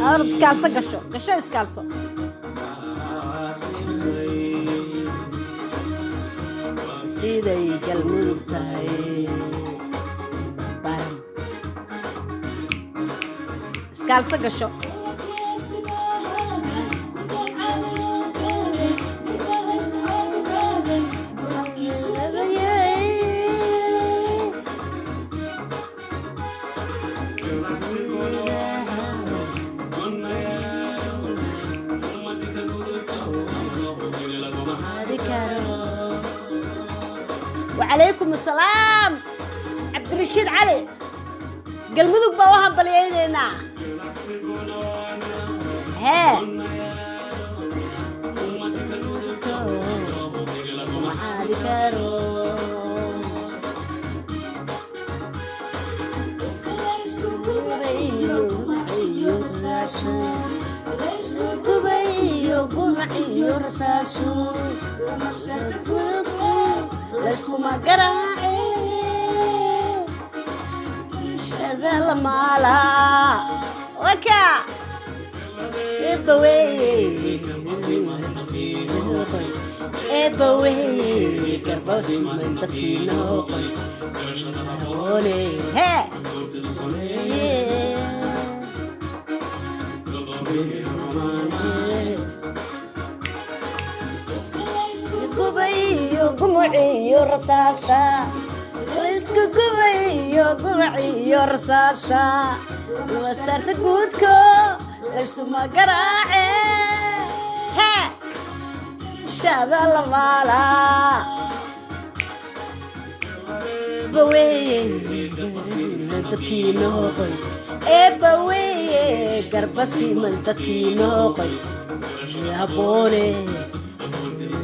Orod iskaalso, gasho, gasho iskaalso. Siday Galmudug tahay. Baran. Iskaalso gasho. Wacalaykum asalaam, Cabdirashiid Cali. Galmudug baa u hambalyaynaynaa. Hee, macaadi karo. Layskuma garaace shada la maalaa waka eebaweye, eebaweye, garbasiman dadkiina hoqoy haboone. Hee, gubayo gumuciyo rasaasa, isku gubayo gumuciyo rasaasa, wasarta guudko laysuma garaace. Hee, shada la maalaa eebbaweye dadkiina hoqoy, eebbaweye, garba siman dadkiina hoqoy haboone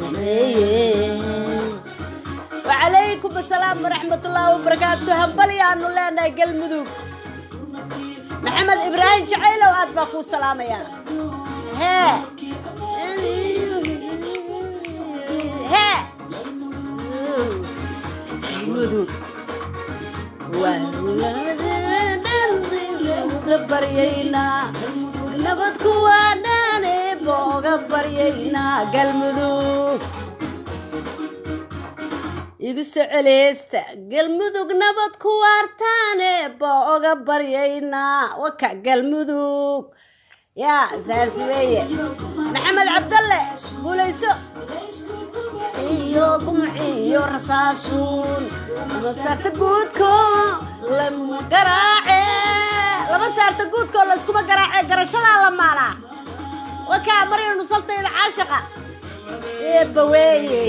sameeye. Wacalaykum asalaam waraxmatullaahi wabarakaatu. Hambalyaanu leenahay Galmudug. Maxamed Ibraahim Jacaylow, aad baa kuu salaamayaa. Hee hee, Galmudug waa baryaynaa, nabad kuwaa dhaane booga baryaynaa. Galmudug igu soo celeysta. Galmudug nabad ku waartaane baa oga baryaynaa. Waka Galmudug yaa saas weeye. Maxamed Cabdalle, guulayso. Iyo gumciyo rasaasuun lama saarta guudko lama garaace, lama saarta guudko layskuma garaace, garashadaa la maalaa. Wakaa Maryam nusaltayda caashaqa. Eebba weeye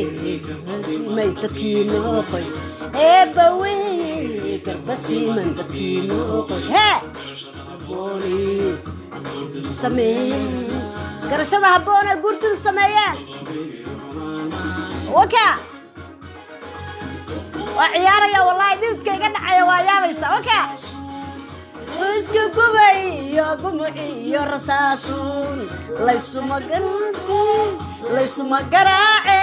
may dadkiina oqoy, eebba weeye, garba siiman dadkiina oqoy. Hee, habbooni sameeye garashada habboon ee guurtidu sameeyeen. Waka waa ciyaaraya, wallaahi dhididka iga dhacaya, waa yaabaysa. Waka isku gubay iyo gumuci iyo rasaasuun laysuma laysuma garaace.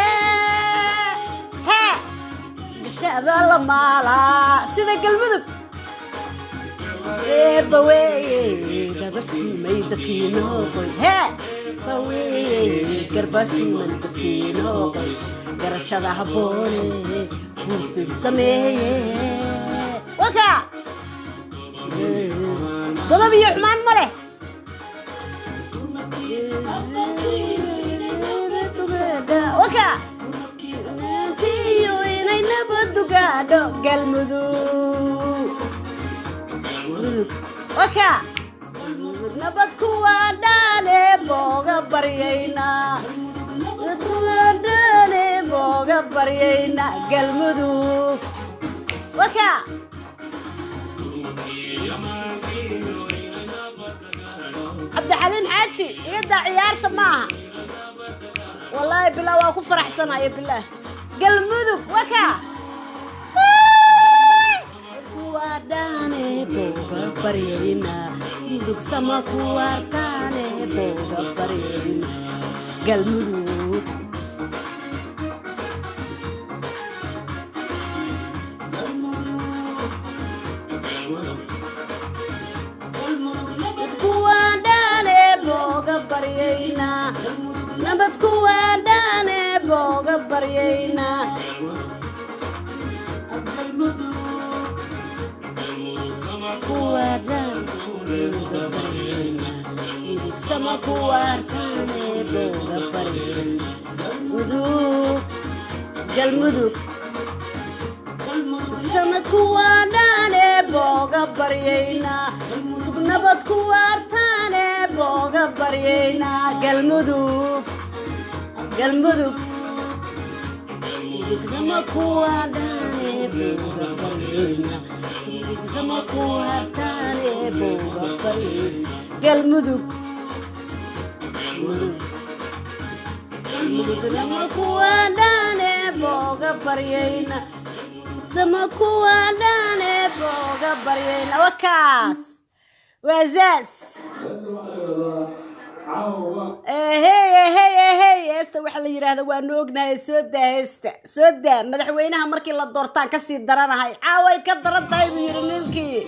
Hee, gashada la maalaa sida Galmudug. Eebba weeye garba siimay dadkiina oqoy. Hee, eebba weeye garba siiman dadkiina oqoy. Garashada habboone guurtidu sameeye. Waka godob iyo xumaan ma leh. Waka iyo inay nabadu gaadho Galmudug. Waka nabad kuwa dhaane booga baryaynaa, kuwa dhaane booga baryaynaa Galmudug. Waka Cabdixaliim Xaaji, iyadaa ciyaarta ma aha. Wallaahi bilaa waa ku faraxsanaya bilaah. Galmudug waka kuwa dhaane booga baryaynaa, mudug sama kuwaartaane booga baryaynaa Galmudug. Kuwa dhaane booga baryaynaa, nabad kuwa dhaane booga baryaynaa, kuwa dhaane booga baryaynaa, mudug sama kuwaartaane booga baryaynaa mudug Galmudug sama kuwa dhaane booga baryaynaa, nabad kuwaartaane booga baryaynaa Galmudug. Galmudug sama kuwa dhaane booga baryaynaa, sama kuwaartaane booga baryaynaa Galmudug. Galmudug sama kuwa dhaane booga baryaynaa, sama kuwa dhaane booga baryayna. Wakaas waa zaas. Ehey ehey ehey, heesta waxaa la yidhaahda waanu ognahay. Soo daa heesta, soo daa. Madaxweynaha markii la doortaan kasii daranahay, caaway ka daran tahay buu yidhi ninkii.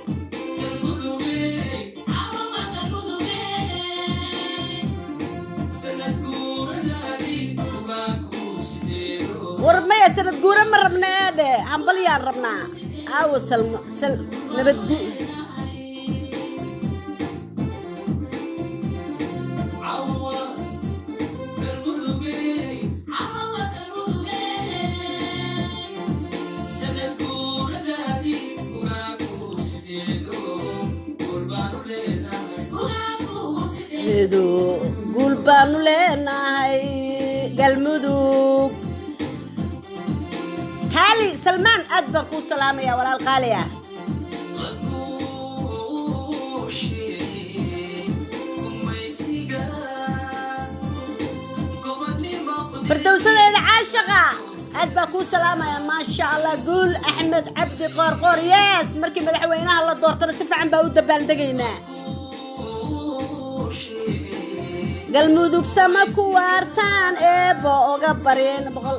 War maya, sanad guura ma rabna eedhe, hambalyaan rabnaa. Aawo salmo sal nabadgu. Guul baanu leenahay Galmudug. Kaali Salmaan, aad baan kuu salaamaya walaal qaali ah. Fardowsadeeda caashaqa, aad baan kuu salaamaya. Maasha Allah, guul Axmed Cabdi Qoorqoor. Yes, markii madaxweynaha la doortana si fiican baa u dabaaldegaynaa. Galmudug sama ku waartaan eebo oga baryeen boqol.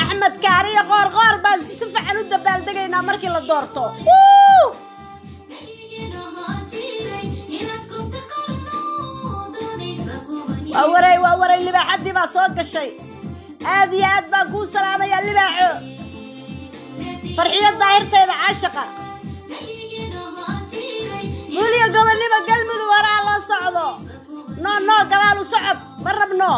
Axmed Kaariyo Qoorqoor baan si fiican u dabaaldegaynaa markii la doorto. Waa waray, waa waray, libaaxaddii baa soo gashay. Aad iyo aad baan kuu salaamayaa libaaxo. Farxiyo daahirtayda caashaqa, guuliyo gobonnimo Galmudug, horaa loo socdo. No no, gadaal u socod ma rabno.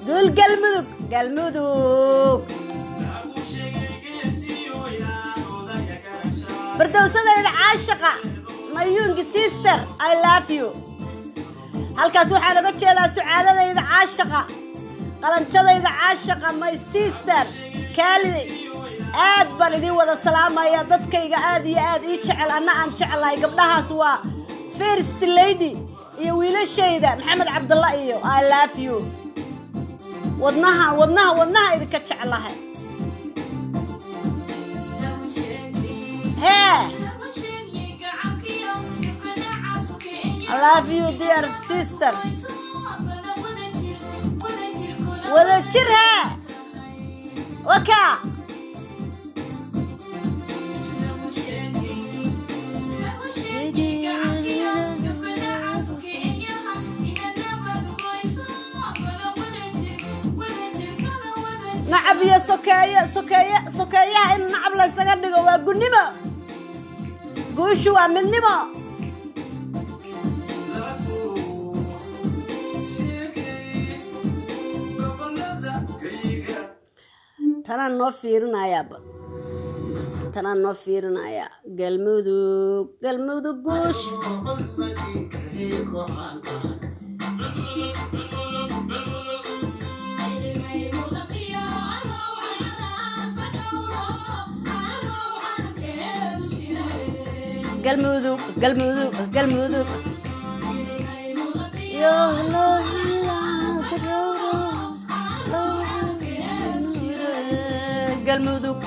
Guul Galmudug, Galmudug. Fardowsadayda caashaqa, mayuungi sister, I love you. Halkaas waxaan oga jeedaa sucaadadayda caashaqa, qalanjadayda caashaqa, my sister kaali. Aad baan idiin wada salaamaya dadkayga aad iyo aad ii jecel, anna aan jeclahay. Gabdhahaas waa first lady iyo wiilashayda Maxamed Cabdalla iyo I love you. Wadnaha, wadnaha, wadnaha idinka jeclahay. Hee, I love you dear sister. Wada jir hee. Wakaa. Nacab iyo sokeeye, sokeeye, sokeeyaha in nacab laysaga dhigo waa gunnimo. Guushu waa midnimo. Tanaan noo fiirinayaaba, tanaan noo fiirinayaa. Galmudug, Galmudug, guush. Galmudug, Galmudug, Galmudug. Yo, lo, lo, Galmudug.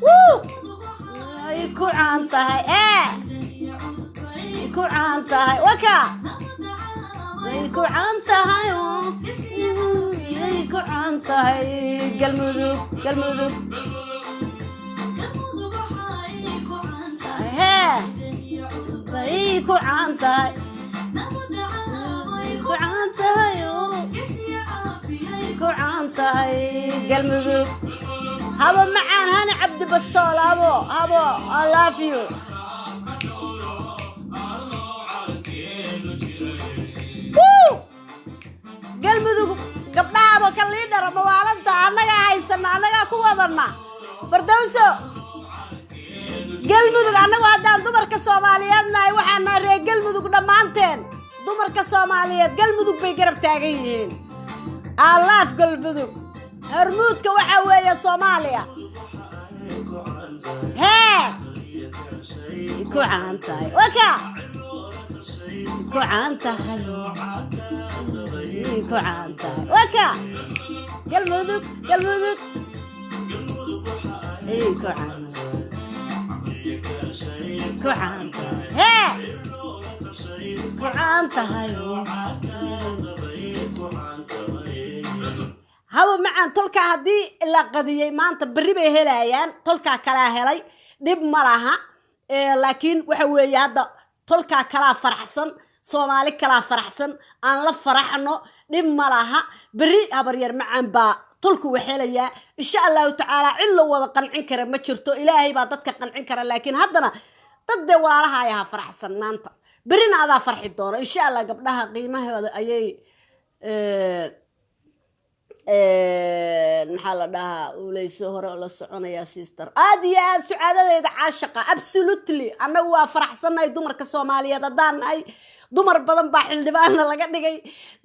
Woo! Ay ku caan tahay ee ay ku caan tahay, waka ay ku caan tahay oo ay ku caan tahay. Galmudug, Galmudug hee ay ku caan tahay, ay ku caan tahay oo ay ku caan tahay Galmudug. Habo macaan, Hani Cabdi Bastool, habo, habo, I love you. Woo! Galmudug gabdhahaba ka liidhara mawaalanta annagaa haysana, annagaa ku wadana. Fardowso, Galmudug, annagu haddaan dumarka Soomaaliyeed nahay, waxaan nahay reer Galmudug. Dhammaanteen dumarka Soomaaliyeed Galmudug bay garab taagan yihiin. Alaaf Galmudug hormuudka waxaa weeye Soomaaliya hee ku caan tahay, waka ku caan tahay, ku caan tahay, waka Galmudug, Galmudug ku caan, ku caan tahay hee ku caan tahay. Hawa macaan, tolkaa haddii la qadiyey maanta, berri bay helayaan. Tolkaa kalaa helay, dhib ma laha. Laakiin waxa weeye hadda tolkaa kalaa faraxsan, Soomaali kalaa faraxsan, aan la faraxno, dhib ma laha. Berri habaryar macaan baa tolku wax helayaa, insha Allahu tacaala. Cid la wada qancin kara ma jirto, Ilaahay baa dadka qancin kara. Laakiin haddana dad dee walaalaha ayaha faraxsan maanta, berrina adaa farxi doona, insha Allah. Gabdhaha qiimahooda ayay maxaa la dhahaa, uleyso hore oo la soconayaa. Sister, aad iyo aad sucaadadeyda caashaqa, absolutely. Annagu waa faraxsannahay dumarka Soomaaliyeed haddaan nahay. Dumar badan baa xildhibaanna laga dhigay,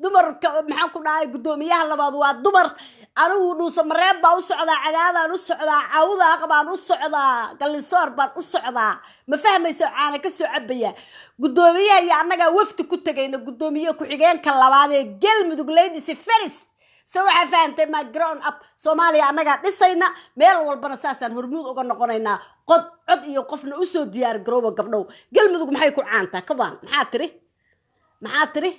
dumarka maxaan ku dhahay, guddoomiyaha labaad waa dumar. Anigu Dhuusa Mareeb baa u socdaa, Cadaadaan u socdaa, Cawdaaq baan u socdaa, Gallisoor baan u socdaa, ma fahmayso? Caana ka soo cabaya guddoomiyaha iyo annagaa wafdi ku tegayna, guddoomiye ku-xigeenka labaad ee Galmudug, ladies first. So waxaa fahantay my grown up Soomaaliya annagaa dhisayna, meel walbana saasaan hormuud uga noqonaynaa. Qod cod iyo qofna usoo diyaar garooba. Gabdhow, Galmudug maxay ku caantaa? Kabaan maxaa tiri? Maxaa tiri?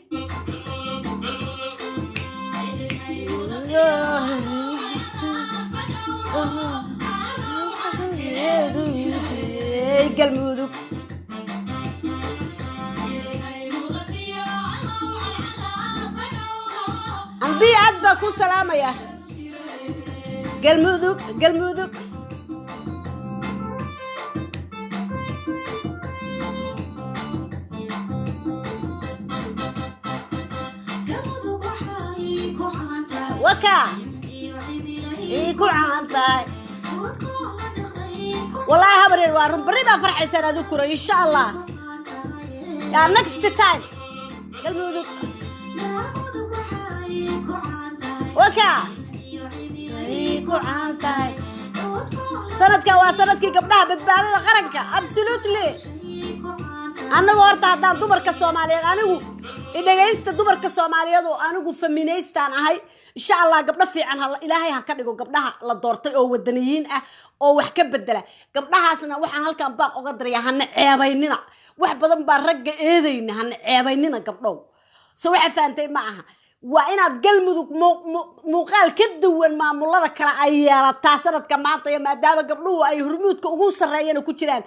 Galmudug. Ambiya, aad baa ku salaamaya. Galmudug, Galmudug. Waka ii ku caan tahay. Wallaahi habaryar, waa run, barri baa farxaysaan adu kura, insha Allah. Yaa next time Galmudug waka ii ku caan tahay. Sanadkan waa sanadkii gabdhaha badbaadada qaranka, absolutely. Annagu horta haddaan dumarka Soomaaliyeed, anigu idhegaysta, dumarka Soomaaliyeed oo anigu feministaan ahay, insha Allah gabdho fiican Ilaahay ha ka dhigo gabdhaha la doortay oo wadaniyiin ah oo wax ka bedela. Gabdhahaasna waxaan halkan baaq oga darayaa, hana ceebaynina. Wax badan baa ragga eedayna, hana ceebaynina gabdhow. So waxa fahantay ma aha, waa inaad Galmudug muuqaal ka duwan maamulada kale ay yeelataa sanadka maanta, iyo maadaama gabdhuhu ay hormuudka ugu sarreeyana ku jiraan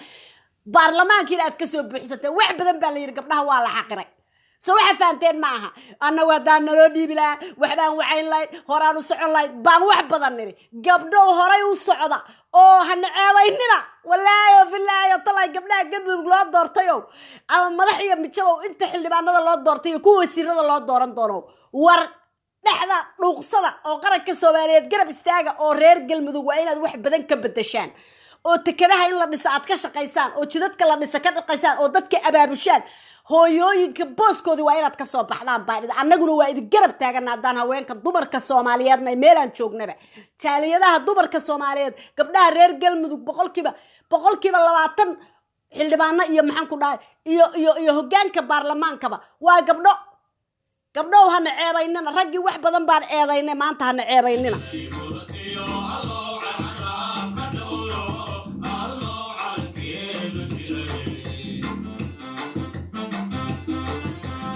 baarlamaankiina aad kasoo buuxsateen. Wax badan baa la yidhi gabdhaha waa la xaqiray. So waxa fahanteen ma aha, annagu haddaan naloo dhiibi lahaa waxbaan wacayn lahayn, horaan u socon lahayn baan wax badan nidhi. Gabdhow, horay u socda oo hana ceebaynina. Walaahi oo bilaahi oo talay, gabdhaha Galmudug loo doortayow ama madax iyo mijabow, inta xildhibaanada loo doortay iyo kuwa wasiirada loo dooran doono, war dhexda dhuuqsada oo qaranka Soomaaliyeed garab istaaga, oo reer Galmudug waa inaad wax badan ka bedeshaan, oo tekadaha in la dhiso aad ka shaqaysaan, oo jidadka la dhisa ka dhaqaysaan, oo dadka abaabushaan. Hooyooyinka booskoodii waa inaad kasoo baxdaan baa idin. Annaguna waa idin garab taagana haddaan haweenka dumarka Soomaaliyeedna meelaan joognaba, jaaliyadaha dumarka Soomaaliyeed. Gabdhaha reer Galmudug 20% xildhibaano iyo maxaan ku dhahay iyo hoggaanka baarlamaankaba waa gabdho. Gabdhow, hana ceebaynina. Raggii wax badan baan eedaynay, maanta hana ceebaynina. Mudatiyo Allow carcaraab ka dhowro, Allow calankeedu jiray.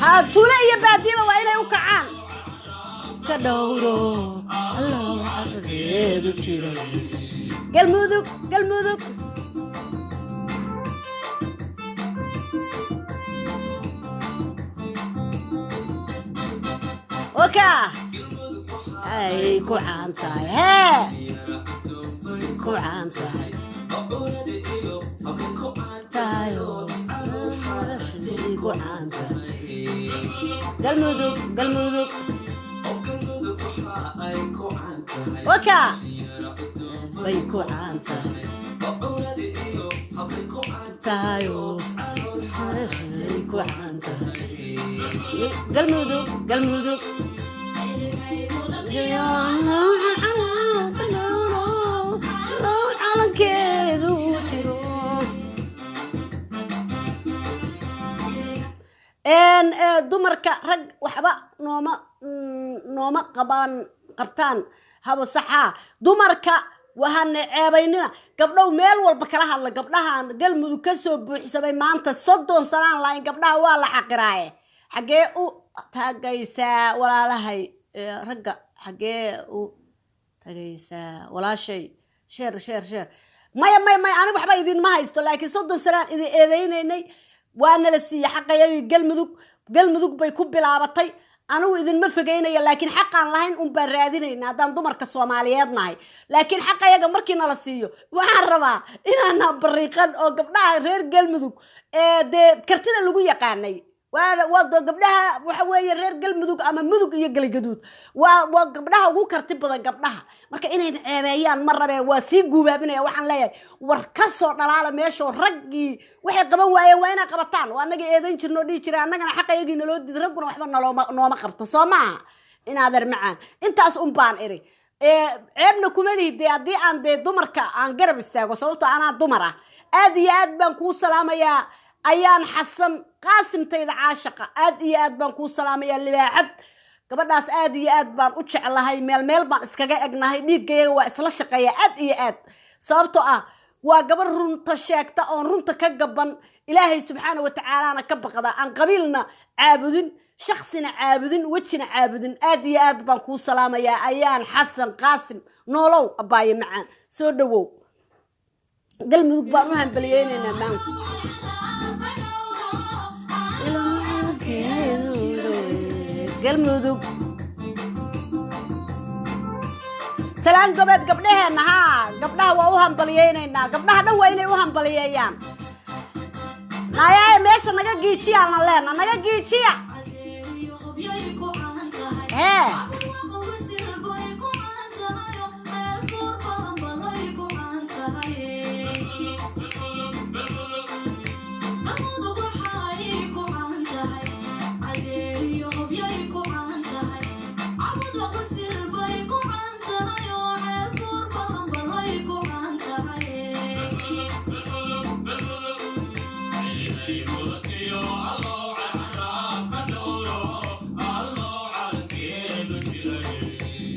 Ha, tuulo iyo baadiyaba waa inay u kacaan. Ka dhowro Allow calankeedu jiray. Galmudug, Galmudug. Oka ay ku caan tahay, hee, ku caan tahay tayo, ku caan tahay Galmudug, Galmudug. Oka bay ku caan tahay tayo, ku caan tahay Galmudug, Galmudug. Calankeedu jiro. Dumarka rag waxba nooma qabaan qabtaan habo saxaa. Dumarka wahana ceebaynina. Gabdhow, meel walba kala hadla gabdhahan Galmudug ka soo buuxsamay maanta. 30 sanaan lahayn gabdhaha waa la xaqiraaye. Xaggee u tagaysaa walaalahay? Ragga xaggee u tagaysaa walaashay? Share, share, share. Maya, maya, maya, aniga waxba idinma haysto, laakiin 30 sanaan idin eedaynaynay, waana la siiyey xaqayagii. Galmudug, Galmudug bay ku bilaabatay. Anigu idinma fogeynaya, laakiin xaqaan lahayn un baan raadinayna haddaan dumarka Soomaaliyeed nahay. Laakiin xaqayaga markii nala siiyo, waxaan rabaa inaana bariiqan oo gabdhaha reer Galmudug ee dee kartida lagu yaqaanay waa gabdhaha waxa weeye reer Galmudug ama Mudug iyo Galgaduud waa gabdhaha ugu karti badan gabdhaha. Marka inay ceebeeyaan ma rabeen, waa sii guubaabinaya. Waxaan leeyahay, war ka soo dhalaala meeshoo raggii waxay qaban waayeen waa inay qabataan. Waa annaga eedan jirno, dhihi jira annagana xaqayagii naloo diid, ragguna waxba nooma qabto. Soo maaha inaadeer macaan? Intaas un baan iri. Ceebna kuma lihi dee haddii aan dee dumarka aan garab istaago, sababtoo anaa dumar ah. Aad iyo aad baan kuu salaamayaa, Ayaan Xasan Qaasimtayda caashaqa. Aad iyo aad baan kuu salaamayaa, libaaxad. Gabadhaas aad iyo aad baan u jeclahay, meel meel baan iskaga egnahay, dhiiggayaga waa isla shaqeeya aad iyo aad, sababtoo ah waa gabar runta sheegta oon runta ka gaban, Ilaahay subxaana wa tacaalana ka baqda, aan qabiilna caabudin, shaksina caabudin, wejina caabudin. Aad iyo aad baan kuu salaamayaa, Ayaan Xasan Qaasim. Noolow abaaye macaan, soo dhawow. Galmudug baan u hambaliyeynaynaa maanta. Galmudug salaan gobeed gabdhaheenna. Haa, gabdhaha waa u hambaliyeynaynaa. Gabdhaha dhan waa inay u hambaliyeeyaan. Nayaaye, meesha naga giijiyaan leena, naga giijiya hee. Mudatiyo Allow carcaraab ka dhowro, Allow calankeedu jiray.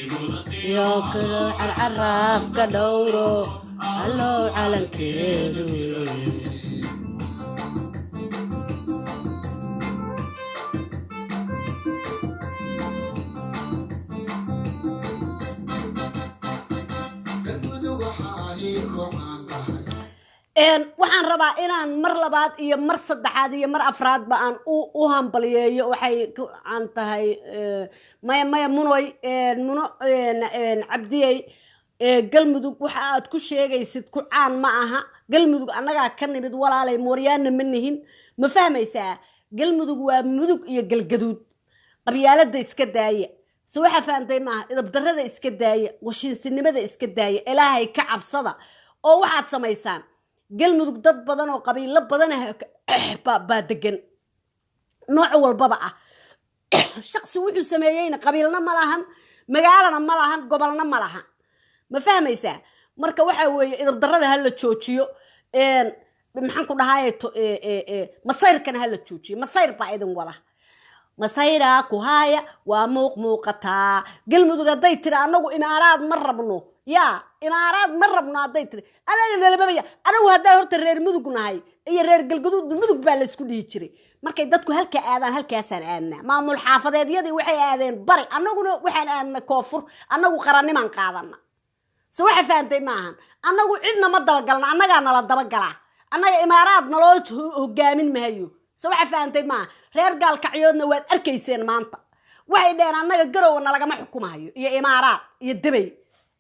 Mudatiyo Yo kalo carcaraaf ka dhowro. Allow calankeedu. Galmudug waxaay ku caan tahay. Waxaan rabaa inaan mar labaad iyo mar saddexaad iyo mar afraadba aan u hambaliyeeyo. Waxay ku caan tahay, maya, maya, Munoy, Muno, Cabdiyey, Galmudug waxa aad ku sheegaysid ku caan ma aha. Galmudug annagaa ka nimid, walaalay, mooryaana ma nihin. Ma fahmaysaa? Galmudug waa Mudug iyo Galgaduud. Qabyaalada iska daaya. Se waxaa fahantay maaha? Idabdarada iska daaya, washiinsinimada iska daaya, Ilaahay ka cabsada oo waxaad samaysaan. Galmudug dad badan oo qabiilo badan ah baa degan, nooc walbaba ah. Shaqsi wuxuu sameeyeyna qabiilna ma lahan, magaalana ma lahan, gobolna ma lahan. Ma fahmaysaa? Marka waxaa weeye, idabdarada ha la joojiyo. Maxaan ku dhahaye, masayrkana ha la joojiyo. Masayr baa idin wada, masayraa ku haaya, waa muuq muuqataa. Galmudug hadday tiri annagu Imaaraad ma rabno, yaa Imaaraad ma rabno hadday tiri, anaga nalababaya. Anagu haddaan horta reer Mudug nahay iyo reer Galgaduud, Mudug baa laysku dhihi jiray. Markay dadku halka aadaan, halkaasaan aadnaa. Maamul xaafadeedyadii waxay aadeen bari, annaguna waxaan aadnay koonfur. Annagu qarannimaan qaadana. Se waxa fahantay maahan? Annagu cidna ma dabagalna, annagaa nala dabagalaa. Annaga Imaaraad naloo hogaamin mahayo. Se waxa fahantay maaha? Reer Gaalkacyoodna waad arkayseen maanta, waxay dheheen annaga Garowa nalagama xukumahayo iyo Imaaraad iyo Debey,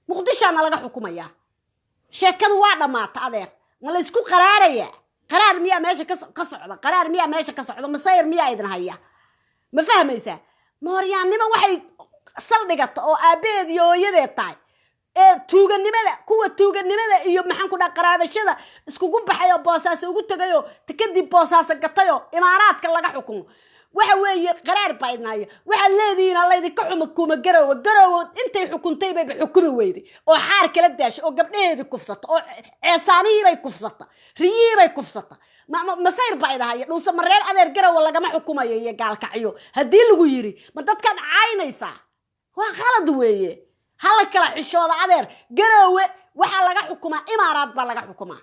Muqdishaa nalaga xukumayaa. Sheekadu waa dhammaata, adeer. Ma la isku qaraarayaa? Qaraar miyaa meesha ka socda? Qaraar miyaa meesha ka socda? Masayr miyaa idin haya? Ma fahmaysaa? Mooryaannimo waxay saldhigata oo aabbaheed iyo hooyadeed tahay ee tuuganimada, kuwa tuuganimada iyo maxaan ku dhaha qaraabashada iskugu baxay oo Boosaaso ugu tegayoo kadib Boosaaso gatayoo Imaaraadka laga xukumo. Waxa weeye, qaraar baa idin haya. Waxaad leedihiin ha laydinka xumo kuma Garowe. Garowe intay xukuntay bayba xukumi weyday oo xaar kala daashay oo gabdhaheedii kufsata oo ceesaamihiibay kufsata, riyihiibay kufsata. Masayr baa idin haya. Dhuuse Mareeb, adeer, Garowe lagama xukumayo iyo Gaalkacyo haddii lagu yiri, ma dadkaad caynaysaa? Waa khalad weeye. Hala kala xishooda, adeer. Garoowe waxaa laga xukumaa Imaaraad baa laga xukumaa.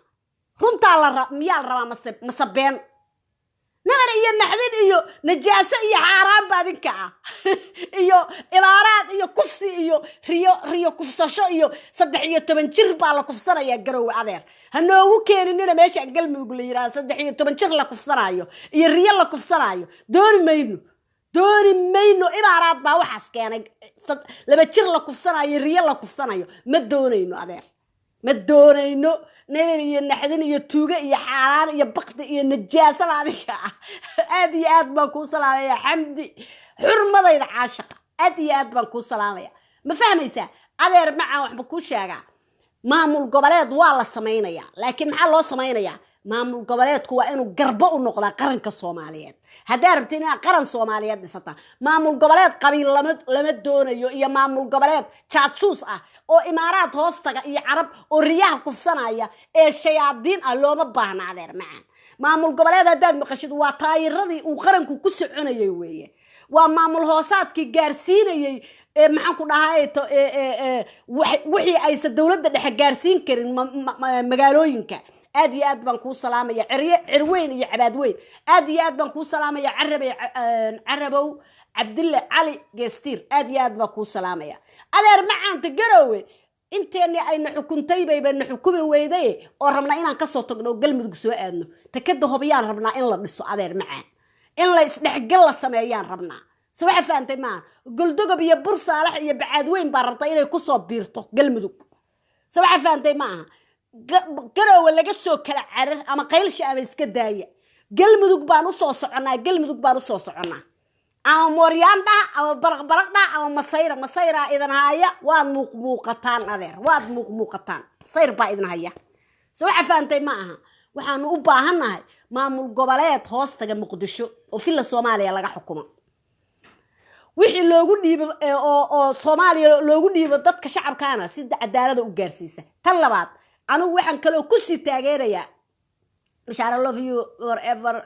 Runtaa la miyaa la rabaa mase been? Nabar iyo naxdin iyo najaaso iyo xaaraan ba adinka ah iyo Imaaraad iyo kufsi iyo riyo, riyo kufsasho iyo 13 jir baa la kufsanayaa Garoowe. Adeer, ha noogu keeninina meesha Galmudug la yidhaha. 13 jir la kufsanayo iyo riyo la kufsanayo dooni mayno, dooni mayno. Imaaraad baa waxaas keenay. 2 jir la kufsanayo, riyo la kufsanayo ma doonayno, adeer, ma doonayno. Nabar iyo naxdin iyo tuuge iyo xaaraan iyo bakti iyo najaasada adiga ah. Aad iyo aad baan kuu salaamaya, Xamdi, xurmadayda caashaqa. Aad iyo aad baan kuu salaamaya. Ma fahmaysaa, adeer macaan? Waxba kuu sheegaa, maamul goboleed waa la samaynayaa, laakiin maxaa loo samaynayaa? Maamul goboleedku waa inuu garbo u noqdaa qaranka Soomaaliyeed. Haddaa rabtid inaad qaran Soomaaliyeed dhisataa, maamul goboleed qabiil lama doonayo iyo maamul goboleed jaadsuus ah oo Imaaraad hoostaga iyo Carab oo riyaha kufsanaya ee shayaadiin ah looma baahna, adeer macaan. Maamul goboleed haddaad maqashid, waa taayiradii uu qaranku ku soconayay weeye. Waa maamul hoosaadkii gaarsiinayey ee maxaan ku dhahay wixii aysan dowladda dhexe gaarsiin karin magaalooyinka. Aad iyo aad baan kuu salaamaya, Cirye, Cirweyn iyo Cabaadweyn. Aad iyo aad baan kuu salaamaya, Carabey, Carabow Cabdille Cali Geestiir. Aad iyo aad baan kuu salaamaya, adeer macaanta. Garoowe inteeni ayna xukuntay bayba na xukumi weyday oo rabnaa inaan kasoo tagno oo Galmudug soo aadno. Takada Hobyaan rabnaa in la dhiso, adeer macaan, in la isdhexgal la sameeyaan rabnaa. Se waxa fahantay maaha? Goldogob iyo Bur Saalax iyo Bacaadweyn baa rabta inay kusoo biirto Galmudug. Se waxa fahantay maaha? Garoowe laga soo kala carar ama qaylsha ama iska daaya. Galmudug baan usoo soconnaa, Galmudug baan usoo soconnaa. Ama mooryaan dhaha ama baraq baraq dhaha ama masayra, masayraa idin haya. Waad muuqmuuqataan, adeer, waad muuqmuuqataan. Masayr baa idin haya. Se waxa fahantay ma aha? Waxaanu u baahannahay maamul goboleed hoostaga Muqdisho oo Villa Soomaaliya laga xukumo. Wixii loogu dhiibo oo Soomaaliya loogu dhiibo dadka shacabkaana si cadaalada u gaarsiisa. Tan labaad, anigu waxaan kaloo kusii taageerayaa Bishaar. I love you forever.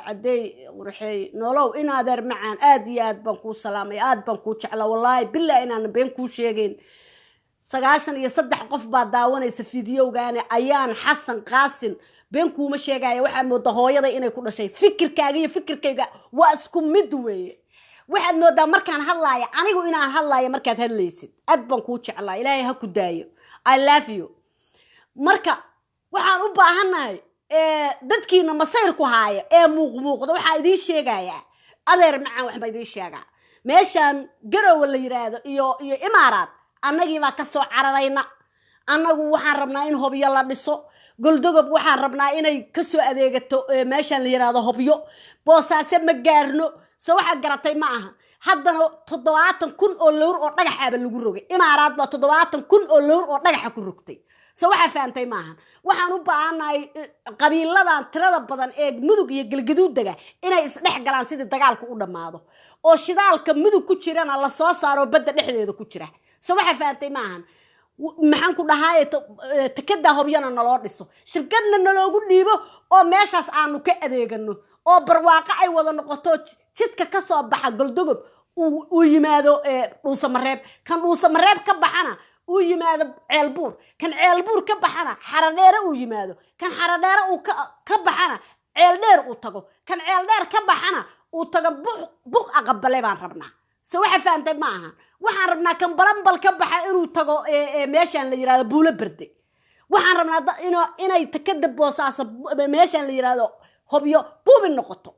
Cadey qurxey, nolow in adeer macaan. Aad iyo aad baan kuu salaamay, aad baan kuu jeclaa, wallaahi bilah inaanan been kuu sheegayn. 93 qof baa daawanaysa fiidiyowgaani. Ayaan Xasan Qaasin, been kuuma sheegaya, waxaa moodaa hooyada inay ku dhashay. Fikirkaaga iyo fikirkayga waa isku mid weeye. Waxaad moodaa markaan hadlaaya anigu inaan hadlaayo markaad hadlaysid. Aad baan kuu jeclaa, Ilaahay ha ku daayo, I love you. Marka waxaan u baahannahay dadkiina masayrku haaya ee muuqmuuqda, waxaa idiin sheegayaa, adeer macaan, waxbaa idiin sheegaa. Meeshaan Garowe la yiraahdo iyo Imaaraad annagiibaa ka soo cararayna. Annagu waxaan rabnaa in Hobyo la dhiso. Goldogob waxaan rabnaa inay kasoo adeegato meeshaan la yiraahdo Hobyo. Boosaaso ma gaarno. So waxaa garatay ma aha. Haddana 70,000 oo lowr oo dhagaxaaba lagu rogay. Imaaraad baa 70,000 oo lowr oo dhagaxa ku rogtay. So waxaa fahantay maahan. Waxaan u baahannahay qabiiladan tirada badan ee Mudug iyo Galgaduudaga inay isdhex galaan sidii dagaalku u dhammaado, oo shidaalka Mudug ku jirana lasoo saaro, badda dhexdeeda ku jira. So waxaa fahantay maahan. Maxaan ku dhahaaye, tekada Hobyana naloo dhiso, shirkadna naloogu dhiibo, oo meeshaas aanu ka adeegano, oo barwaaqo ay wada noqoto. Jidka ka soo baxa Goldogob uu yimaado Dhuusamareeb, kan Dhuusamareeb ka baxana uu yimaado Ceelbuur, kan Ceelbuur ka baxana Xaradheere uu yimaado, kan Xaradheere uu ka baxana Ceeldheer uu tago, kan Ceeldheer ka baxana uu tago Buq Aqabale baan rabnaa. So waxa fahantay ma aha. Waxaan rabnaa kan Balambal ka baxa inuu tago meeshaan la yirahdo Buulo Berde. Waxaan rabnaa inay tekada Boosaaso meeshaan la yirahdo Hobyo buubin noqoto.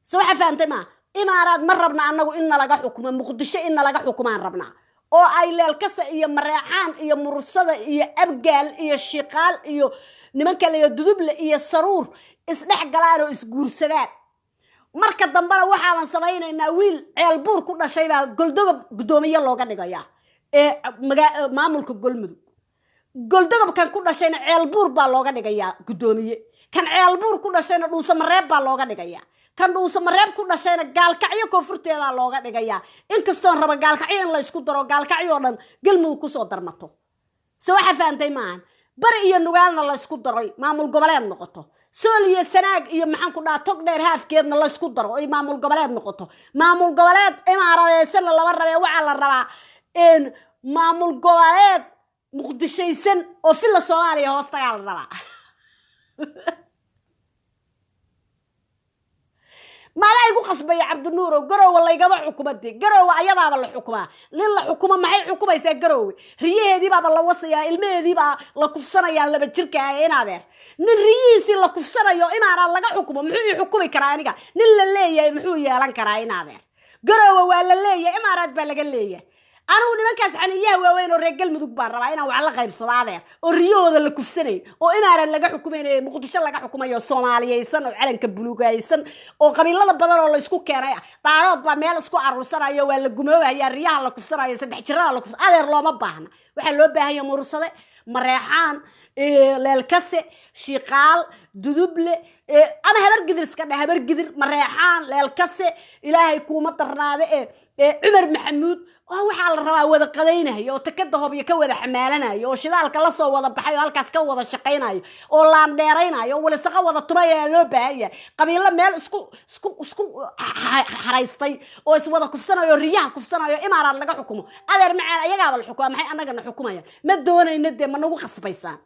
So waxa fahantay maa. Imaaraad ma rabna annagu in nalaga xukumo. Muqdisho in nalaga xukumaan rabnaa, oo ay Leelkasa iyo Mareexaan iyo Murursada iyo Abgaal iyo Shiqaal iyo nimanka layo Duduble iyo Saruur isdhex galaan oo isguursadaan. Marka dambena waxaaban samaynaynaa wiil Ceelbuur ku dhashay baa Goldogob guddoomiye looga dhigayaa ee maamulka Golmudug. Goldogobkan ku dhashayna Ceelbuur baa looga dhigayaa guddoomiye, kan Ceelbuur ku dhashayna Dhuusamareeb baa looga dhigayaa, kan Dhuusamareeb ku dhashayna Gaalkacyo koonfurteedaa looga dhigayaa, inkastoon raba Gaalkacyo in la isku daro, Gaalkacyo oo dhan Galmudug kusoo darmato. Se waxa fahantay maahan. Bari iyo Nugaalna la isku daroy maamul goboleed noqoto. Sool iyo Sanaag iyo, maxaan ku dhaha, Tog Dheer haafkeedna la isku daro oy maamul goboleed noqoto. Maamul goboleed imaaradeysana lama rabee, waxaa la rabaa maamul goboleed Muqdishaysan oo Filla Soomaaliya hoos tagaa la rabaa. Maadaa igu qasbaya, Cabdinuurow? Garowe laygama xukuma de. Garowe ayadaaba la xukumaa. Nin la xukumo maxay xukumaysaa Garowe? Riyaheedii baaba la wasayaa, ilmaheedii baa la kufsanayaa laba jirka ah. In adeer, nin riyihiisii la kufsanayo imaanaad laga xukumo, muxuu ii xukumi karaa aniga? Nin la leeyahay muxuu yeelan karaa? In adeer, Garowe waa la leeyahay, Imaaraad baa laga leeyahay. Anigu nimankaas xaniiyaha waaweyn oo reer Galmudug baan rabaa inaan wax la qaybsado, adeer, oo riyahooda la kufsanayn oo Imaaraad laga xukumaynayo, Muqdisho laga xukumayo, Soomaaliyaysan oo calanka buluugaysan oo qabiilada badan oo la isku keenay ah. Daarood baa meel isku aruursanayo, waa la gumoobaya, riyaha la kufsanayo, saddex jirada la kufsanayo. Adeer, looma baahna. Waxaa loo baahan yahay Murursade, Mareexaan, Leelkase, Shiqaal, Duduble, ama Habar Gidir iska dheh, Habar Gidir, Mareexaan, Leelkase, Ilaahay kuuma darnaade, ee Cumar Maxamuud oo waxaa la rabaa wada qadaynayo, oo tekada Hobyo ka wada xamaalanayo, oo shidaalka lasoo wada baxay, oo halkaas ka wada shaqaynayo, oo laandheeraynayo, oo walisaqo wada tumaya loo baahan yahay. Qabiilo meel isku xaraystay oo iswada kufsanayo, oo riyaha kufsanayo, Imaaraad laga xukumo, adeer macaan, ayagaaba la xukuma, maxay annagana xukumayaan? Ma doonayno dee. Ma nagu qasbaysaan?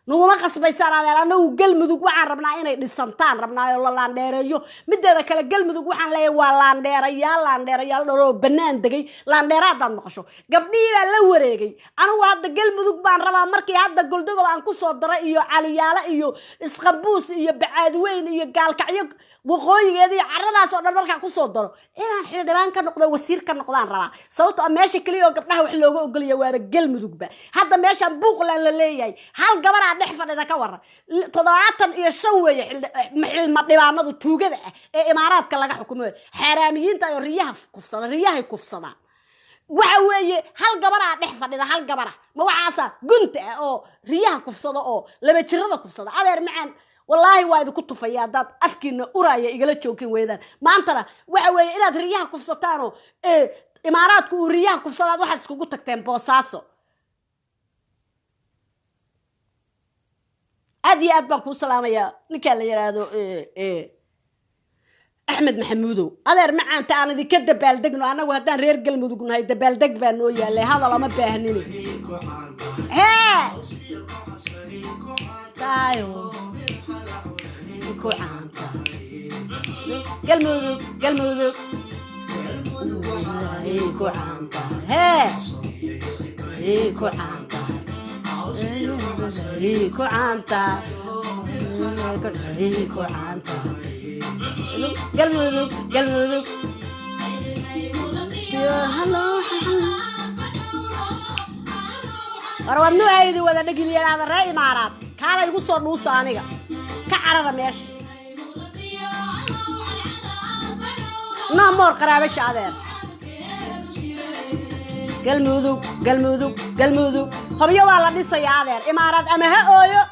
Naguma qasbaysaan, adeer. Anagu Galmudug waxaan rabnaa inay dhisantaan rabnaa oo la laandheereeyo. Mideeda kale, Galmudug waxaan leeyahay waa laandheerayaal, laandheerayaal dhaloo bannaan degay. Laandheeraadaad maqasho, gabdhihii baa la wareegay. Anigu hadda Galmudug baan rabaa markii hadda Goldogob aan kusoo daray iyo Caliyaale iyo Isqambuus iyo Bacaadweyn iyo Gaalkacyo waqooyigeeda iyo caradaas oo dhan markaan kusoo daro, inaan xildhibaan ka noqdo, wasiir ka noqdaan rabaa, sababto ah meesha keliya oo gabdhaha wax looga ogolaya waaba Galmudugba. Hadda meeshaan Buuqland la leeyahay hal gabaraa dhex fadhida, ka waran? 75 weeye xilma dhibaanadu tuugada ah ee Imaaraadka laga xukumo, xaaraamiyiinta oo riyaha kufsada, riyahay kufsadaan. Waxa weeye hal gabaraa dhex fadhida, hal gabara. Ma waxaasa gunta ah oo riyaha kufsada oo laba jirada kufsada? Adeer macaan, wallaahi waa idinku tufaya haddaad afkiina uraya igala joogin weydaan. Maantana waxa weeye inaad riyaha kufsataanoo Imaaraadku uu riyaha kufsadaad waxaad iskugu tagteen Boosaaso. Aad iyo aad baan kuu salaamayaa ninkaa la yidhaahdo. Axmed Maxamuudow, adeer macaanta, aan idinka dabaaldegno. Annagu haddaan reer Galmudug nahay, dabaaldeg baa noo yaalay, hadal ama baahnine. Hee, tayo ku caanta Galmudug, Galmudug ku caanta, hee, ku caanta, ku caanta, ku caanta Galmudug, Galmudug. Halo, war wadnuhaydi wada dhegiliyadaada. Ree Imaaraad, kaala igu soo dhuusa, aniga ka carara meesha. No more qaraabasha, adeer. Galmudug, Galmudug, Galmudug. Hobyo waa la dhisayaa, adeer. Imaaraad ama ha ooyo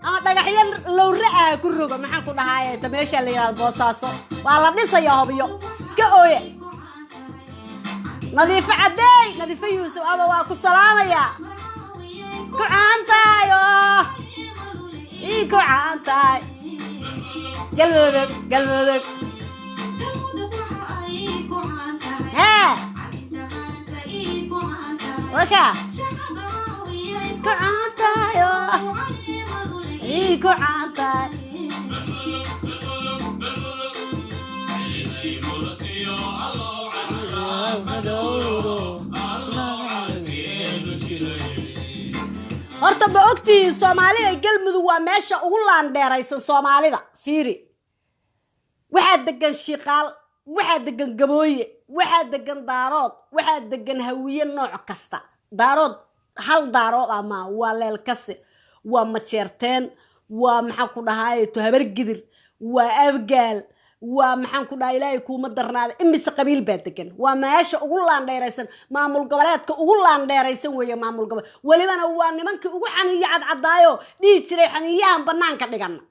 ama dhagaxyo lowra ah ku rogo. Maxaan ku dhahaaye, ta meesha la yidhahdo Boosaaso waa la dhisayaa. Hobyo iska ooye. Nadiifo Caddeey, Nadiifo Yuusuf, aba waa ku salaamayaa. Ku caan tahay oo ii ku caan tahay Galmudug, Galmudug. Hee, waka ku caan tahay oo ii ku caan tahay. Horta ma ogtihiin Soomaalida, Galmudug waa meesha ugu laandheeraysan Soomaalida. Fiiri, waxaa degan Shiiqaal, waxaa degan Gabooye, waxaa degan Daarood, waxaa degan Hawiye nooc kasta. Daarood hal Daarood ah maa, waa Leelkase, waa Majeerteen, waa maxaan ku dhahaaye to Habargidir, waa Abgaal, waa maxaan ku dhaha, Ilaahay kuuma darnaada, imise qabiil baa degan. Waa meesha ugu laandheeraysan, maamul goboleedka ugu laandheeraysan weeye. Maamul gobole welibana waa nimankii ugu xaniiyo cadcadaayo dhihi jiray xaniiyahan banaanka dhigana.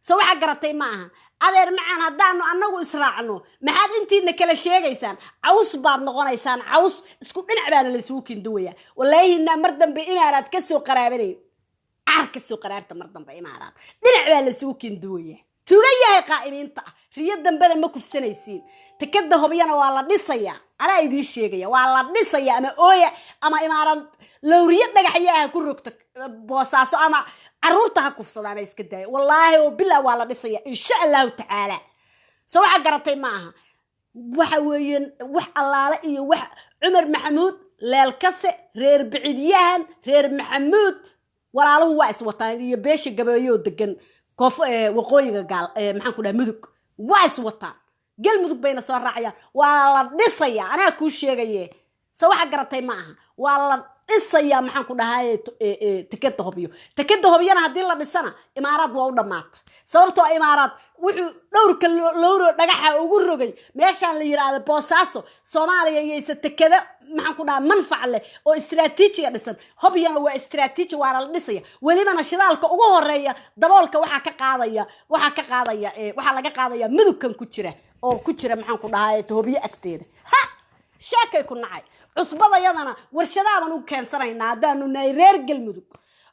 So waxaa garatay ma aha, adeer macaan, haddaanu annagu israacno, maxaad intiina kala sheegaysaan? Caws baad noqonaysaan, caws isku dhinac baana laysugu kinduwaya. Wallaahinaa mar dambe Imaaraad ka soo qaraabanayn, car ka soo qaraarta mar dambe Imaaraad. Dhinac baa laysugu kinduwaya. Tuga yahay qaa'imiinta ah, riyo dambena ma kufsanaysiin. Tekada Hobyana waa la dhisayaa, anaa idiin sheegaya, waa la dhisayaa. Ama ooya ama Imaaraad lowriyo dhagaxyo ah ku rogto Boosaaso ama caruurta ha kufsado ama iska daaya. Wallaahi oo bilaa waa la dhisaya, insha Allahu tacaala. So waxaa garatay ma aha, waxa weeyaan wax allaale iyo wax Cumar Maxamuud, Leelkase, reer Bicidyahan, reer Maxamuud walaaluhu waa iswataan, iyo beesha Gabeeyoo degan koof waqooyiga gaal, maxaan ku dhaha, Mudug, waa iswataan. Galmudug bayna soo raacayaan. Waa la dhisayaa, anaa kuu sheegaye. So waxa garatay ma aha, waa la dhisayaa. Maxaan ku dhahaye, tekeda Hobyo, tekeda Hobyana haddii la dhisana Imaaraad waa u dhammaata. Sababtoo Imaaraad wuxuu dhowrka lowro dhagaxa ugu rogay meeshaan la yidhaahdo Boosaaso, Soomaaliya iyaysa tekeda, maxaan ku dhaha, manfac leh oo istraatiijiya dhisan. Hobyana waa istraatiiji, waana la dhisaya. Welibana shidaalka ugu horeeya daboolka waxaa ka qaadaya, waxaa ka qaadaya, waxaa laga qaadaya mudugkan ku jira oo ku jira, maxaan ku dhahaa, Hobyo agteeda. Ha sheekay ku nacay. Cusbadayadana warshadaaban u keensanaynaa haddaanu nahay reer Galmudug.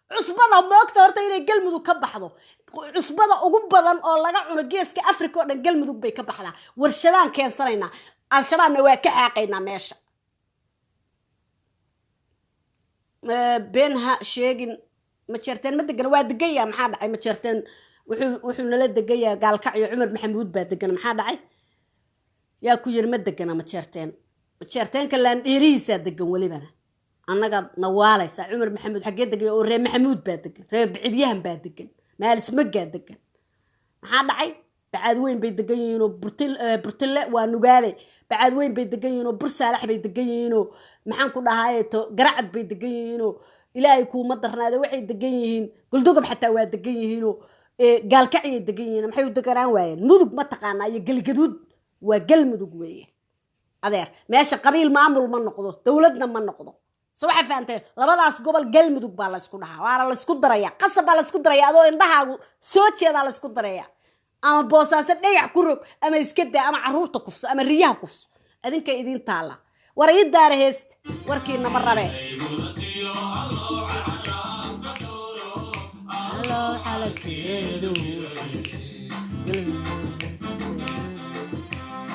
Cusbada moogta horta inay Galmudug ka baxdo, cusbada ugu badan oo laga cuno geeska Africa oo dhan Galmudug bay ka baxdaa. Warshadaan keensanaynaa, Al-Shabaabna waa ka xaaqaynaa meesha. Been ha sheegin, Majeerteen ma degana, waa degan yaha. Maxaa dhacay? Majeerteen wuxuu nala degan yaha Gaalkacyo. Cumar Maxamuud baa degan. Maxaa dhacay? Yaa ku yiri ma degana Majeerteen? Majeerteenka laandheerihiisaa degan, welibana annaga nawaalaysaa. Cumar Maxamuud xaggee degan? Oo reer Maxamuud baa degan, reer Bicidyahan baa degan, Maalismagaa degan. Maxaa dhacay? Bacaad Weyn bay degan yihiinoo Burtille waa Nugaale. Bacaad Weyn bay degan yihiinoo Bursaalax bay degan yihiinoo, maxaan ku dhahaaye, to Garacad bay degan yihiinoo, Ilaahay kuuma darnaade, waxay degan yihiin Goldogob, xataa waa degan yihiinoo Gaalkacyay degan yihiin. Maxay u deganaan waayeen? Mudug ma taqaanaa iyo Galgaduud? Waa Galmudug weeye, adeer. Meesha qabiil maamul ma noqdo, dowladna ma noqdo. So waxaa fahantay, labadaas gobol Galmudug baa laysku dhahaa, waana laysku daraya, qasab baa laysku daraya. Adoo indhahaagu soo jeedaa laysku daraya. Ama Boosaaso dhagax ku rog ama iska daa, ama caruurta kufso ama riyaha kufso, adinkay idiin taalla. War ii daara heesta, warkiina ma rabee.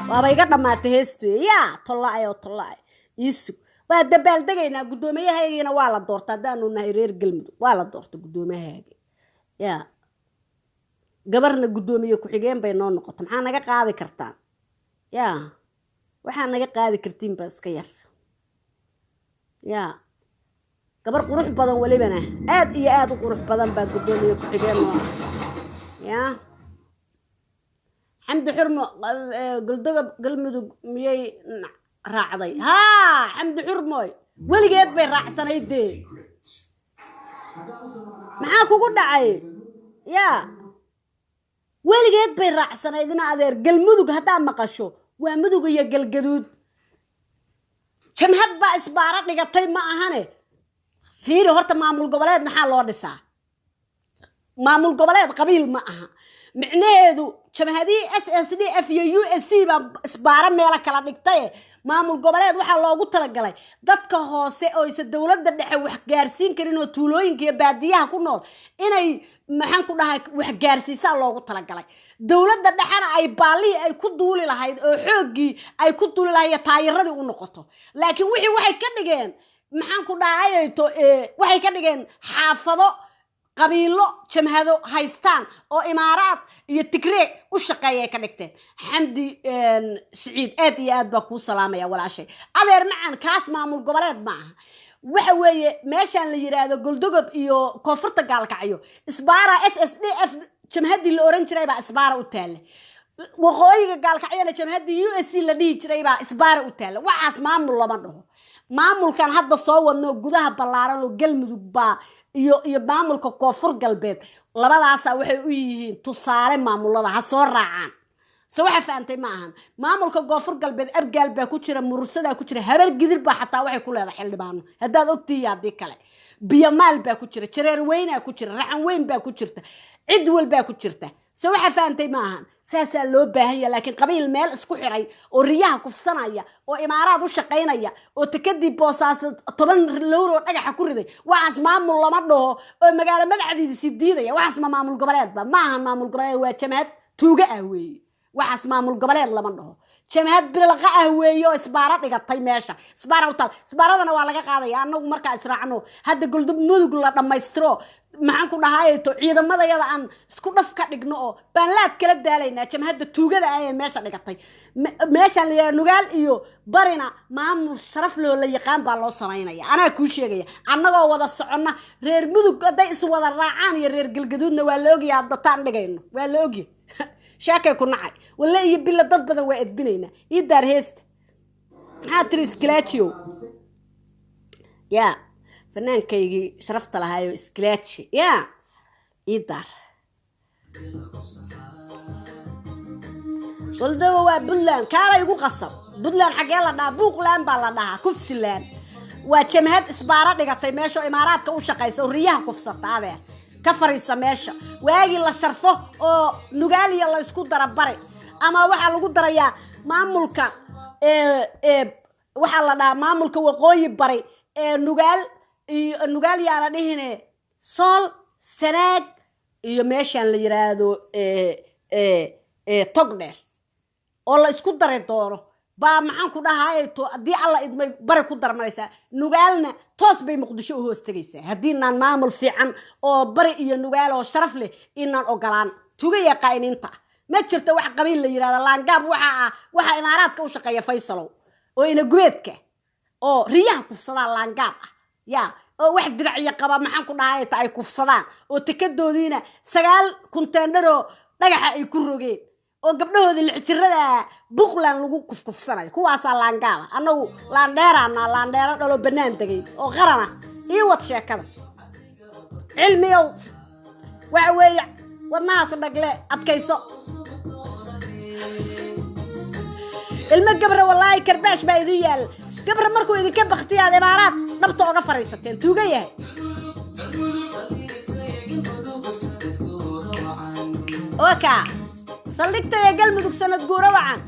Waaba iga dhammaatay heestu. Yaa tollaay oo tollaay, iisug, waa dabaaldegaynaa. Guddoomiyahaygina waa la doorta. Haddaanu nahay reer Galmudug, waa la doorta guddoomiyahaagi. Yaa gabarna guddoomiye ku-xigeen bay noo noqota. Maxaa naga qaadi kartaan? Yaa waxaa naga qaadi kartiin baa iska yar. Yaa gabar qurux badan, welibana aad iyo aada u qurux badan baa guddoomiye ku-xigeen noo ah. Yaa Xamdi Xurmo, Goldogob Galmudug miyay raacday? Haa, Xamdi Xurmoy weligeed bay raacsanayd dee. Maxaa kugu dhacay? Yaa weligeed bay raacsanayd ina adeer. Galmudug haddaa maqasho, waa Mudug iyo Galgaduud. Jamhad baa isbaaro dhigatay ma ahane. Fiiri horta, maamul goboleed maxaa loo dhisaa? Maamul goboleed qabiil ma aha. Micnaheedu jamhadihii SSDF iyo USC baa isbaaro meelo kala dhigtaye. Maamul goboleed waxaa loogu talagalay dadka hoose oo isa dowladda dhexe wax gaarsiin karin, oo tuulooyinka iyo baadiyaha ku nool, inay, maxaan ku dhahay, wax gaarsiisaa loogu talagalay. Dowladda dhexena ay baallihii ay ku duuli lahayd oo xooggii ay ku duuli lahayd iyo taayiradii u noqoto. Laakiin wixii waxay ka dhigeen, maxaan ku dhahayto, waxay ka dhigeen xaafado, qabiilo, jamhado haystaan oo Imaaraad iyo Tigree u shaqeeyay ka dhigteen. Xamdi Siciid, aad iyo aad baa kuu salaamaya, walaashay. Adeer macan, kaas maamul goboleed ma aha. Waxa weeye meeshaan la yiraahdo Goldogob iyo koonfurta Gaalkacyo, isbaara SSDF jamhaddii la oran jiray baa isbaara u taalla. Waqooyiga Gaalkacyona jamhaddii USC la dhihi jiray baa isbaara u taalla. Waxaas maamul lama dhaho. Maamulkan hadda soo wadno gudaha ballaaran oo Galmudug baa iyo maamulka Koonfur Galbeed, labadaasa waxay u yihiin tusaale. Maamulada ha soo raacaan. Se waxa fahantay ma ahan. Maamulka Koonfur Galbeed Abgaal baa ku jira, Murursadaa ku jira, Habar Gidir baa xataa waxay ku leedahay xildhibaano, haddaad ogtihiyo haddii kale. Biyomaal baa ku jira, Jareer Weynaa ku jira, Raxan Weyn baa ku jirta, cid walbaa ku jirta. Se waxa fahantay ma ahan. Saasaa loo baahan yaha. Laakiin qabiil meel isku xiray oo riyaha kufsanaya oo Imaaraad u shaqaynaya oo tekadii Boosaaso 10 lowroo dhagaxa ku riday, waxaas maamul lama dhaho. Oo magaalo madaxdiisi diidaya, waxaas ma maamul goboleedba? Ma ahan maamul goboleed, waa jamhad tuuga ah weeye. Waxaas maamul goboleed lama dhaho. Jamhad bilqa ah weeye oo isbaaro dhigatay meesha, isbaara u taal. Isbaaradana waa laga qaadaya annagu markaa israacno. Hadda Goldub Mudug la dhammaystiro, maxaan ku dhahayto, ciidamadayada aan isku dhaf ka dhigno oo baanlaad kala daalaynaa jamhadda tuugada ah ee meesha dhigatay. Meeshaan la yidhaha Nugaal iyo Barina maamul sharaf loo la yaqaan baa loo samaynaya. Anaa kuu sheegaya, annagoo wada soconna, reer Mudug hadday is wada raacaan iyo reer Galgaduudna, waa la ogyahay. Haddataan dhigayno waa la ogyahay. Sheekay ku nacay walle iyo bilo, dad badan waa edbinaynaa. Ii daar heesta. Maxaa tiri Iskalaajiyow? Yaa fanaankaygii sharafta lahaayo Iskalaaji, yaa ii daar. Goldoba waa Puntland, kaala igu qasab. Puntland xaggee la dhahaa? Buuqland baa la dhahaa, kufsiland. Waa jamhad isbaaro dhigatay meesha oo Imaaraadka u shaqaysa oo riyaha kufsata. Adeer, ka fariisa meesha. Waagii la sharfo oo Nugaaliya la isku dara bari, ama waxaa lagu darayaa maamulka ee waxaa la dhahaa maamulka Waqooyi Bari ee Nugaal iyo Nugaal yaana dhihine, Sool, Sanaag iyo meeshaan la yiraahdo ee Togdheer oo la isku dari doono baa, maxaan ku dhahaay to, haddii Alla idmay bari ku darmanaysaa. Nugaalna toos bay Muqdisho u hoos tegaysaa haddii naan maamul fiican oo bari iyo Nugaal oo sharaf leh inaan ogolaan. Tugaya qaa'iniinta ah ma jirto wax qabiil la yidhahdo. Laangaab waxa ah waxa Imaaraadka u shaqeeya, Faysalow, oo inagubeedka oo riyaha kufsadaan laangaab ah. Ya oo wax diracyo qaba, maxaan ku dhahay ta, ay kufsadaan oo tekadoodiina 9 kunteendharoo dhagaxa ay ku rogeen oo gabdhahoodii 6 jirada Buqland lagu kufkufsanayo, kuwaasaa laangaaba. Annagu laandheeraana, laandheero dhalo bannaan degay oo qarana. Ii wad sheekada, Cilmiyow. Waxa weeye wadnaha ku dhagle, adkayso. Ilmo Gabra, wallaahi karbaash baa idin yaal. Gabra markuu idinka baktiyaad Imaaraad dhabta oga fariisateen. Tuuga yahay. Oka saldhigta ee Galmudug sanad guura wacan.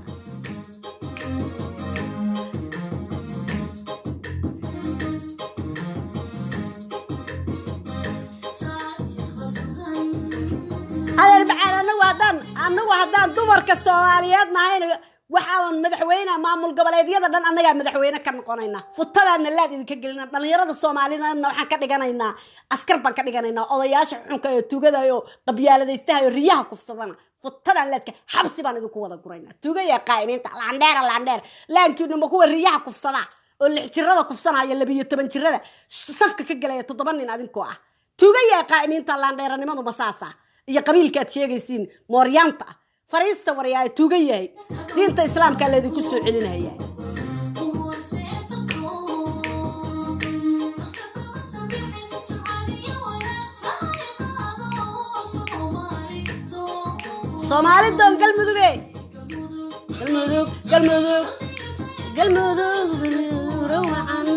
Adeer macaan, anagu haddaan dumarka Soomaaliyeed nahayna Waxaan madaxweyne maamul goboleedyada dhan annagaa madaxweyne ka noqonaynaa. Futadaana laad idinka gelina. Dhalinyarada Soomaalidana waxaan ka dhiganaynaa askar baan ka dhiganaynaa. Odayaasha xunka ee tuugada oo qabyaaladaystaha oo riyaha kufsadana futadaan laadka xabsi baan idinku wada guraynaa. Tuugaya qaa'imiinta, laandheera, laandheer, laankiinu ma kuwa riyaha kufsada oo 6 jirada kufsanaya, 12 jirada safka ka gelaya, toddoba nin adinkoo ah? Tuugaya qaa'imiinta, laandheeranimadu ma saasa iyo qabiilkaad sheegaysiin mooryaanta ah? Fariista waryaay, tuuga yahay. Diinta Islaamkaa laydinku soo celinaya. Soomaali doon, Galmuduge, Galmudug, Galmudug, Galmudug rawacan.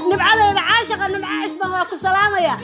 Nibcadeeda caashaqa, Nimca Cismaan, waa ku salaamaya.